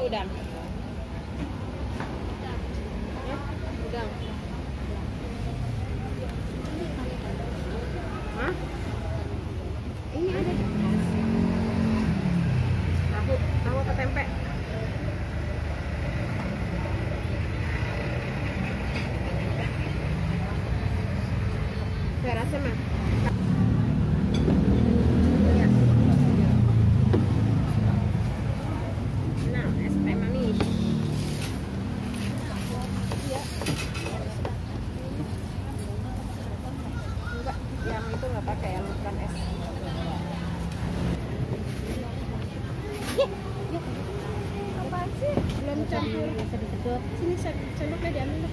udang? Udang. Hah? Ini ada. Tahu atau tempe? Saya rasa mah. Ya. Nah, es teh manis. Iya. Enggak, yang itu nggak pakai, yang bukan es. Apaan sih? Belum campur. Sini sendoknya diambil.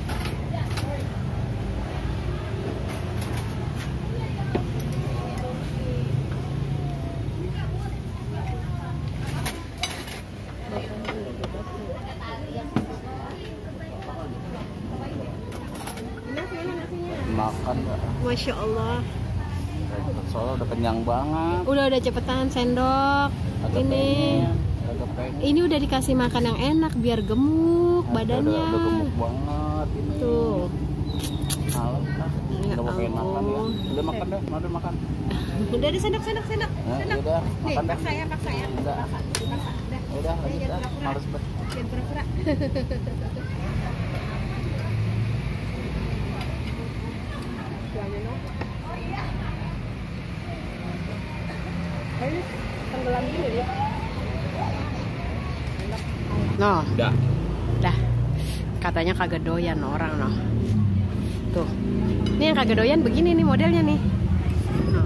Makan nggak? Masya Allah. Soalnya udah kenyang banget. Udah cepetan sendok. Ini udah dikasih makan yang enak biar gemuk badannya. Udah gemuk banget ini. Tuh. Malam lah. Ya Udah mau pengen makan ya. Udah makan deh, udah makan. Udah di sendok. Nah, Sendok. udah makan deh. Paksa ya. Udah. Udah lanjut dah. Males banget. Jangan pura-pura. Tenggelam dulu ya. No. Udah. Dah. Katanya kagak doyan orang noh. Tuh. Ini yang kagak doyan begini nih modelnya nih. No.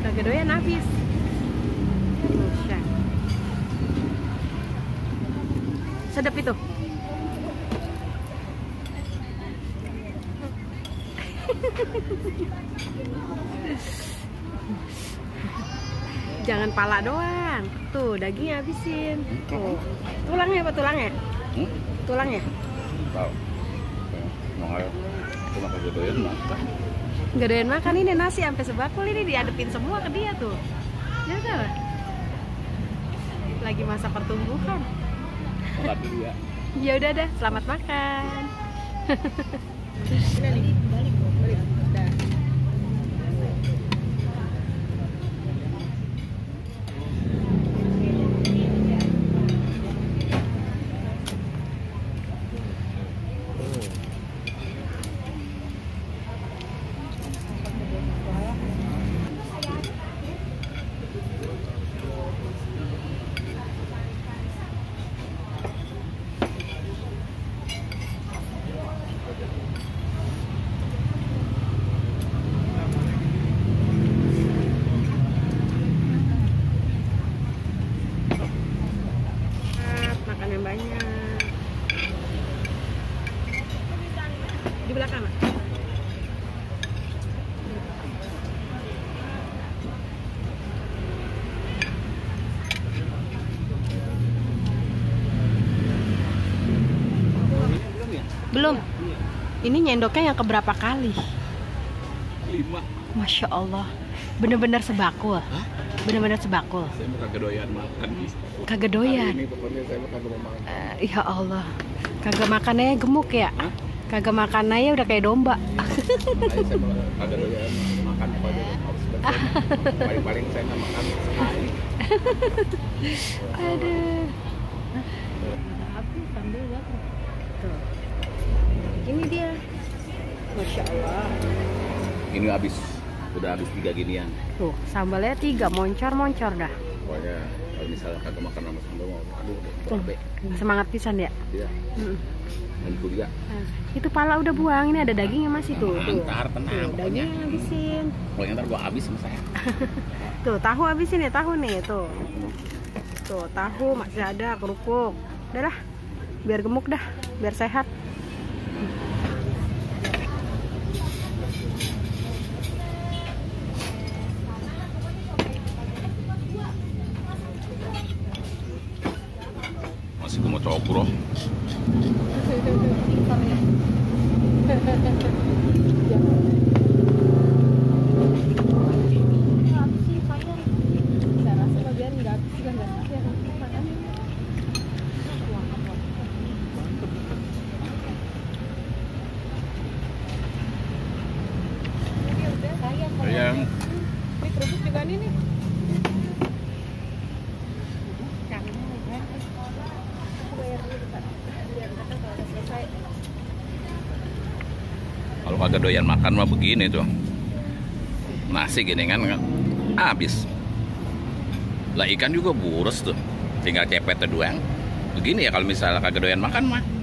Kagak doyan habis. Sedap itu. Jangan pala doang. Tuh, dagingnya habisin. Tuh. Tulangnya apa tulangnya? Tulangnya? Tahu. Mau ayo. Cuma kagak doyan makan. Nggak doyan makan, ini nasi sampai sebakul ini diadepin semua ke dia tuh. Ya tahu. Lagi masa pertumbuhan. Makan dulu ya. Ya udah dah, selamat makan. Balik. Dah. Makan yang banyak. Di belakang, Mak. Belum. Ini nyendoknya yang keberapa kali? 5. Masya Allah. Bener-bener sebakul. Bener-bener sebakul. Saya mau kagak doyan makan. Kagak doyan. Ini pokoknya saya mau kagak mau makan. Ya Allah. Kagak makannya gemuk ya? Hah? Kagak makannya udah kayak domba. Saya mau kagak doyan makan pokoknya harus betul. Paling-paling saya nggak makan sekali. Aduh. Tuh. Ini dia. Masya Allah. Ini udah habis 3 ginian. Tuh, sambalnya 3, moncor-moncor dah. Pokoknya kalau misalnya kagak makan sama sambal mau aduh Tuh, semangat pisan ya. Iya. Dan kuliah. Nah, itu pala udah buang, ini ada dagingnya masih tuh. Ntar tenang Tuh, pokoknya. dagingnya habisin. Pokoknya ntar gua habis sama saya. Tuh, tahu habisin ya, tahu nih, tuh. Tuh, tahu masih ada, kerupuk. Udah lah, biar gemuk dah, biar sehat. Masih gua mau cokur loh. Yang Ini kerupuk juga nih. kalau kagak doyan makan mah begini tuh. Nasi gini kan habis. Lah ikan juga bures tuh. Tinggal cepet doang. Begini ya kalau misalnya kagak doyan makan mah.